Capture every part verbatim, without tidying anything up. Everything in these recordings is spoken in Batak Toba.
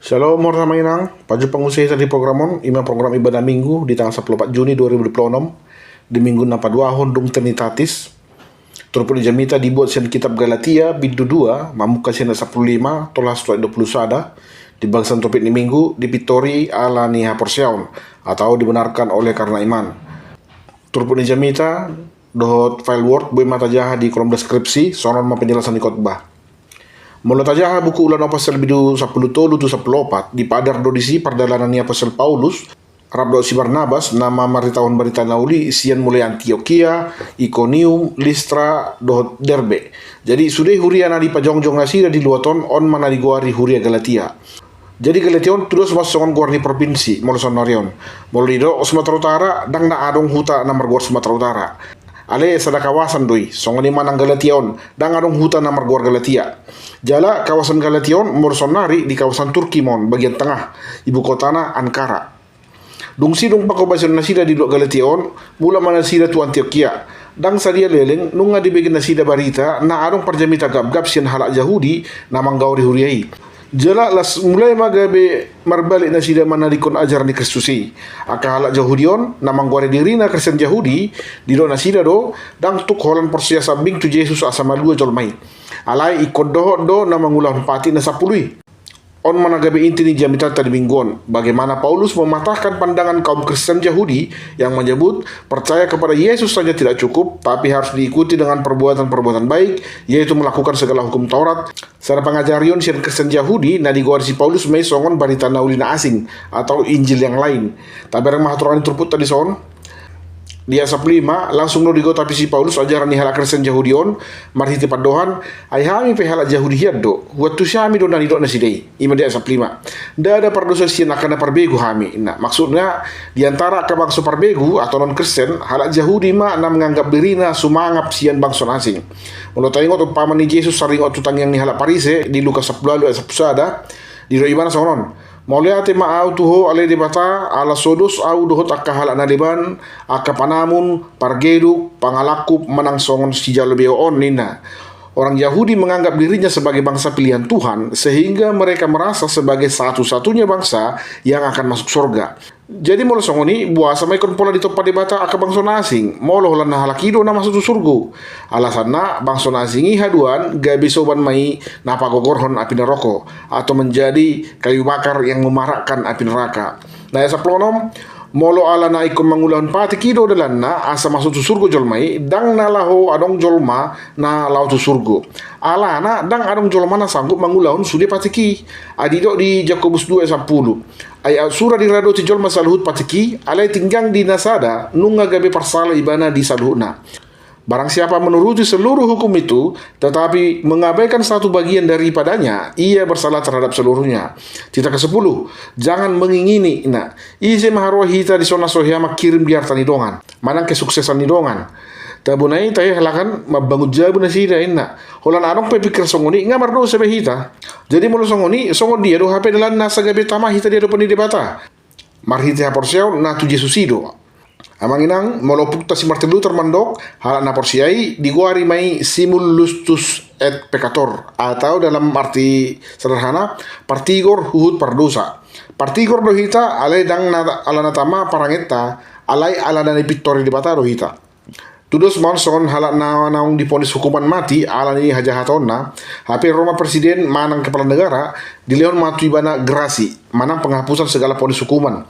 Shalom, hormat amang inang. Pajumpang muse hita di program on, ima program Ibadah Minggu di tanggal sampulu opat Juni dua ribu dua puluh enam, di minggu na paduahon dung Trinitatis. Turpuk ni jamita dibuat sian kitab Galatia, bindu dua, mamungka sian ayat sampulu lima, tolhas tu ayat dua puluh sada, di bagasan topik ni minggu, dipintori ala ni haporseaon, atau dibenarkan oleh karena iman. Turpuk ni jamita dohot file Word boi ma tajaha di kolom deskripsi, songon on ma penjelasan ni khotbah. Molo tajaha buku Ulaon Apostel bindu sampulu tolu tu sampulu opat, dipader do disi pardalanan ni Apostel Paulus rap dohot si Barnabas na mamaritahon barita na uli sian mulai Antiokia, Ikonium, Listra, dohot Derbe. Jadi sude huria na dipajongjong nasida di luat on, on ma na digoari huria Galatia. Jadi Galatia on tudos ma songon goar ni propinsi molo saonnari on. Molo didok Sumatera Utara, ndang na adong huta na margoar Sumatera Utara. Alai sada kawasan do i, songon i ma nang Galatia on, ndang adong huta na margoar Galatia. Jala kawasan Galatia on molo saonnari di kawasan Turki ma on, bagian tengah, ibu kotana Ankara. Dung sidung pangkobasion nasida di luat Galatia on, mulak ma nasida tu Antiokia. Ndang sadia leleng, nunga dibege nasida barita na adong parjamita gapgap sian halak Jahudi na manggoari huria i. Jala las mulai ma gabe marbalik nasida manadingkon ajaran ni Kristus i. Angka halak Jahudi on na manggoari dirina Kristen Jahudi, didok nasida do, ndang tuk holan porsea sambing tu Jesus asa malua jolma i. Alai ingkon dohot do na mangulahon patik na sampulu i. On ma na gabe inti ni jamitanta di minggu on, bagaimana Paulus mematahkan pandangan kaum Kristen Jahudi yang menyebut percaya kepada Yesus saja tidak cukup, tapi harus diikuti dengan perbuatan-perbuatan baik, yaitu melakukan segala hukum Taurat. Sada pangajarion sian Kristen Jahudi na digoari si Paulus ma i songon barita na uli na asing atau Injil yang lain. Tabereng ma haturangan ni turpukta dison. Di ayat sampulu lima, langsung do digotapi si Paulus ajaran ni halak Kristen Jahudi on marhite pandohan, ai hami pe halak Jahudi hian do, huantusi hami do na nidok nasida i. Ima di ayat sampulu lima. Ndada pardosa sian angka na parbegu hami. Nah, maksudna, di antara angka bangso parbegu atau non Kristen, halak Jahudi ma na menganggap dirina sumangap sian bangso na asing. Molo taingot umpama ni Jesus saringot tu tangiang ni halak Parise di Lukas sampulu ualu ayat sampulu sada, didok ibana songon on. Mauliate ma ahu tu Ho ale Debata, ala so dos ahu dohot angka halak na leban, angka panamun, pargeduk, pangalangkup, manang songon sijalo beo on ninna. Orang Yahudi menganggap dirinya sebagai bangsa pilihan Tuhan, sehingga mereka merasa sebagai satu-satunya bangsa yang akan masuk surga. Jadi molo songon i, boasa ma ingkon pola ditompa Debata angka bangso na asing, molo holan na halak i do na masuk tu surgo? Alasanna, bangso na asing i haduan gabe soban ma i na pagogorhon api naroko, atau menjadi kayu bakar yang memarakkan api neraka. Nah, ayat sampulu onom, molo ala na ingkon mangulahon patik i do dalanna asa masuk tu surgo jolma i, ndang na laho adong jolma na laho tu surgo. Alana ndang adong jolma na sanggup mangulahon sude patik i. Ai didok di Jakobus dua sampulu. Ai sura diradoti jolma saluhut patik i, alai tinggang di na sada, nunga gabe parsala ibana di saluhutna. Barang siapa menuruti seluruh hukum itu, tetapi mengabaikan satu bagian daripadanya, ia bersalah terhadap seluruhnya. Titah kesepuluh, jangan mengingini. Nah, ise ma haroa hita dison na so hea mangkirim di arta ni dongan, manang kesuksesan ni dongan. Tabona i tahe halak an mambangun jabu nasida inna. Holan adong pe pikir songon i, nga mardosa be hita. Jadi molo songon i, songon dia do hape dalan na asa gabe tama hita di adopan ni Debata? Marhite haporseaon na tu Jesus i do. Amang inang, molo ompunta si Martin Luther mandok, halak na porsea i digoari ma i simul iustus et peccator, atau dalam arti sederhana, partigor huhut pardosa. Partigor do hita, alai ndang na, ala na tama parangenta, alai ala na dipintori Debata do hita. Tudos ma on songon halak na naung diponis hukuman mati ala ni hajahatonna, hape ro ma presiden manang kepala negara, dilehon ma tu ibana gerasi, manang penghapusan segala ponis hukuman.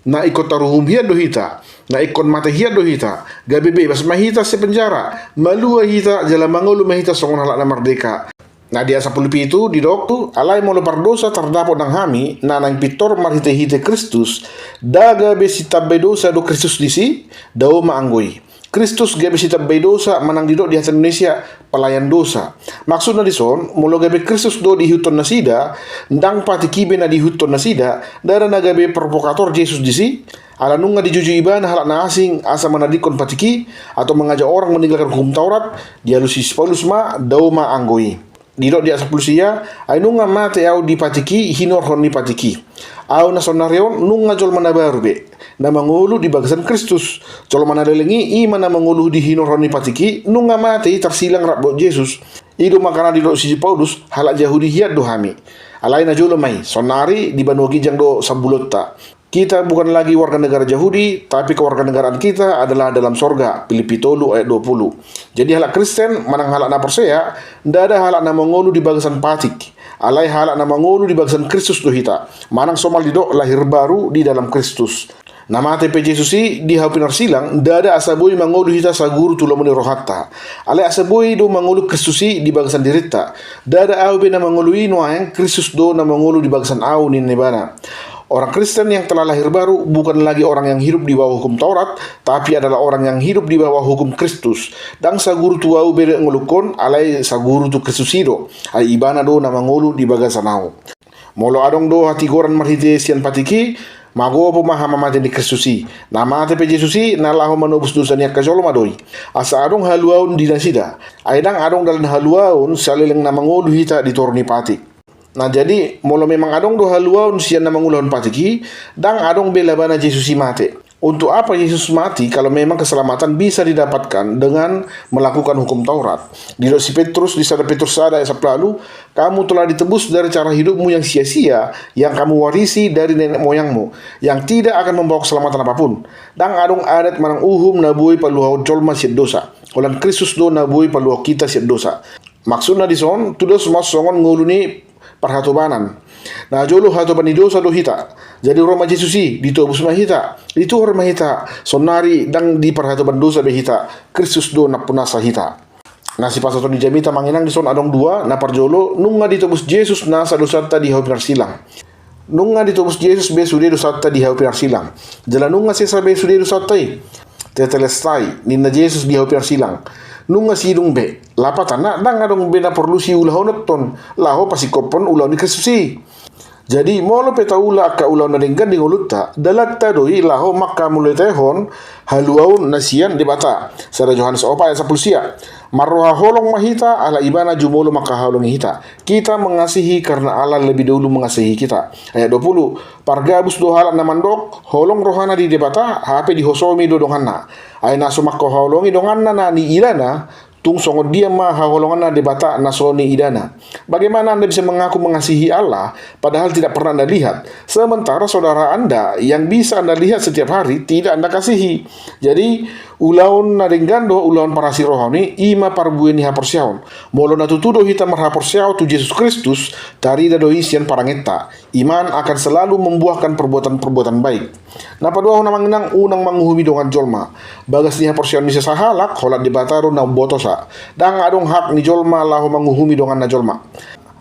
Na ingkon taruhum hian do hita, na ingkon mate hian do hita, gabe bebas ma hita sian penjara, malua hita jala mangolu ma hita songon halak na mardeka. Na di ayat sampulu pitu didok, alai molo pardosa tardapot nang hami na naeng pintor marhitehite Kristus, nda gabe sitambai dosa do Kristus disi? Dao ma anggo i. Kristus gabe sitambai dosa manang didok di hata Indonesia pelayan dosa. Maksudna dison, molo gabe Kristus do diihuthon nasida, ndang patik i be na diihuthon nasida, ndada na gabe provokator Jesus disi, ala nunga dijujui ibana halak na asing asa manadingkon patik i, atau mengajak orang meninggalkan hukum Taurat, dialusi si Paulus ma, dao ma anggo i. Didok di ayat sampulu sia, ai nunga mate ahu di patik i hinorhon ni patik i. Ahu na saonnari on nunga jolma na baru be, na mangolu di bagasan Kristus. Jolma na leleng i, i ma na mangolu di hinorhon ni patik i, nunga mate i tarsilang rap dohot Jesus. I do makana didok si Paulus, halak Jahudi hian do hami. Alai na jolo ma i, saonnari di banua ginjang do sambulonta. Kita bukan lagi warga negara Jahudi, tapi kewarganegaraan kita adalah dalam sorga, Filipi tolu ayat dua pulu. Jadi halak Kristen, manang halak na porsea, ndada halak na mangolu di bagasan patik. Alai halak na mangolu di bagasan Kristus do hita. Manang somal didok lahir baru di dalam Kristus. Na mate pe Jesus i di hau pinarsilang, ndada asa boi mangolu hita saguru tu lomo ni rohanta. Alai asa boi do mangolu Kristus i di bagasan dirinta. Ndada ahu be na mangolu i nuaeng, Kristus do na mangolu di bagasan ahu, ninna ibana. Orang Kristen yang telah lahir baru bukan lagi orang yang hidup di bawah hukum Taurat, tapi adalah orang yang hidup di bawah hukum Kristus. Ndang saguru tu ahu be ngolungkon, alai saguru tu Kristus i do. Ai ibana do na mangolu di bagasan ahu. Molo adong do hatigoran marhite sian patik i, magopo ma hamamate ni Kristus i. Na mate pe Jesus i, na laho manobus dosa ni angka jolma do i. Asa adong haluaon di nasida. Ai ndang adong dalan haluaon saleleng na mangolu hita di toru ni patik. Nah, jadi, molo memang adong do haluaon sian na mangulahon patik i, ndang adong be labana Jesus i mate. Untuk apa Yesus mati kalau memang keselamatan bisa didapatkan dengan melakukan hukum Taurat? Didok si Petrus di sada Petrus sada ayat sampulu ualu, kamu telah ditebus dari cara hidupmu yang sia-sia, yang kamu warisi dari nenek moyangmu, yang tidak akan membawa keselamatan apapun. Ndang adong adat manang uhum na boi paluahon jolma sian dosa. Holan Kristus do na boi paluahon hita sian dosa. Maksudna dison, tudos ma songon ngolu ni parhatobanan. Na jolo hatoban ni dosa do hita. Jadi ro ma Jesus i, ditobus ma hita, dituhor ma hita, saonnari ndang di parhatoban dosa be hita, Kristus do nampunasa hita. Na sipasahaton ni jamita manginang dison adong dua, na parjolo, nunga ditobus Jesus nasa dosanta di hau pinarsilang. Nunga ditobus Jesus be sude dosanta di hau pinarsilang. Jala nunga sesa be sude dosanta i. Tetelestai, ninna Jesus di hau pinarsilang. Nunga sidung be. Lapatanna, ndang adong be na porlu siulahononton laho pasingkophon ulaon ni Kristus i. Jadi, molo pe taula angka ulaon na denggan di ngolunta, dalanta do i laho mangkamauliatehon haluaon na sian Debata. Sada Johannes opat ayat sampulu sia. Marroha holong ma hita, ala Ibana jumolo mangkaholongi hita. Kita mengasihi karena Allah lebih dahulu mengasihi kita. Ayat dua pulu. Pargabus do halak na mandok, holong rohana di Debata, hape dihosomi do donganna. Ai na so mangkaholongi donganna na niidana, tung songon dia ma haholonganna Debata na so niidana? Bagaimana Anda bisa mengaku mengasihi Allah, padahal tidak pernah Anda lihat, sementara saudara Anda yang bisa Anda lihat setiap hari tidak Anda kasihi? Jadi, ulaon na denggan do, ulaon parasirohaon i, i ma parbue ni haporseaon. Molo na tutu do hita marhaporseaon tu Jesus Kristus, tarida do i sian parangenta. Iman akan selalu membuahkan perbuatan-perbuatan baik. Na paduahon, amang inang, unang manguhumi dongan jolma. Bagas ni haporseaon ni sasahalak, holan Debata do na umbotosa. Ndang adong hak ni jolma laho manguhumi donganna jolma.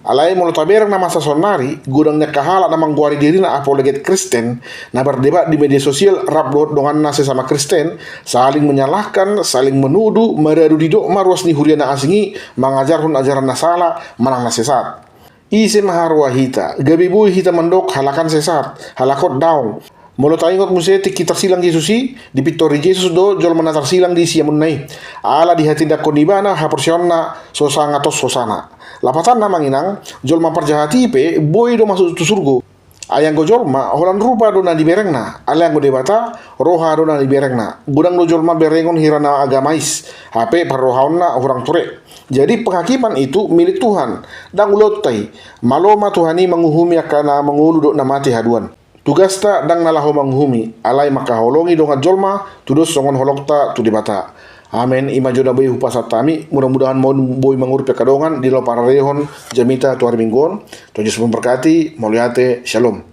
Alai molo tabereng na masa saonnari, godang ni angka halak na manggoari dirina apologet Kristen, na berdebat di media sosial rap dohot donganna sesama Kristen, saling menyalahkan, saling menuduh, maradu didok ma ruas ni huria na asing i mangajarhon ajaran na sala manang na sesat. Ise ma haroa hita, gabe boi hita mandok halak an sesat, halak on daong. Molo taingot muse tingki tarsilang Jesus i, dipintori Jesus do jolma na tarsilang di siamunna i. Ala dihatindanghon ibana haporseaonna so sanga tos hosana. Lapatanna, amang inang, jolma parjahat i pe boi do masuk tu surgo. Ai anggo jolma, holan rupa do na niberengna, alai anggo Debata, roha do na niberengna. Godang do jolma berengon hira na agamais, hape parrohaonna hurang ture. Jadi penghakiman itu milik Tuhan, ndang ulaonta i. Malo ma Tuhan i manguhumi angka na mangolu dohot na mate haduan. Tugasta ndang na laho manguhumi, alai mangkaholongi dongan jolma, tudos songon holongta tu Debata. Amen. I ma jo na boi hupasahat hami, mudah-mudahan ma on boi mangurupi angka dongan di laho pararehon jamita tu ari Minggu on. Tuhan Yesus memberkati, mauliate, shalom.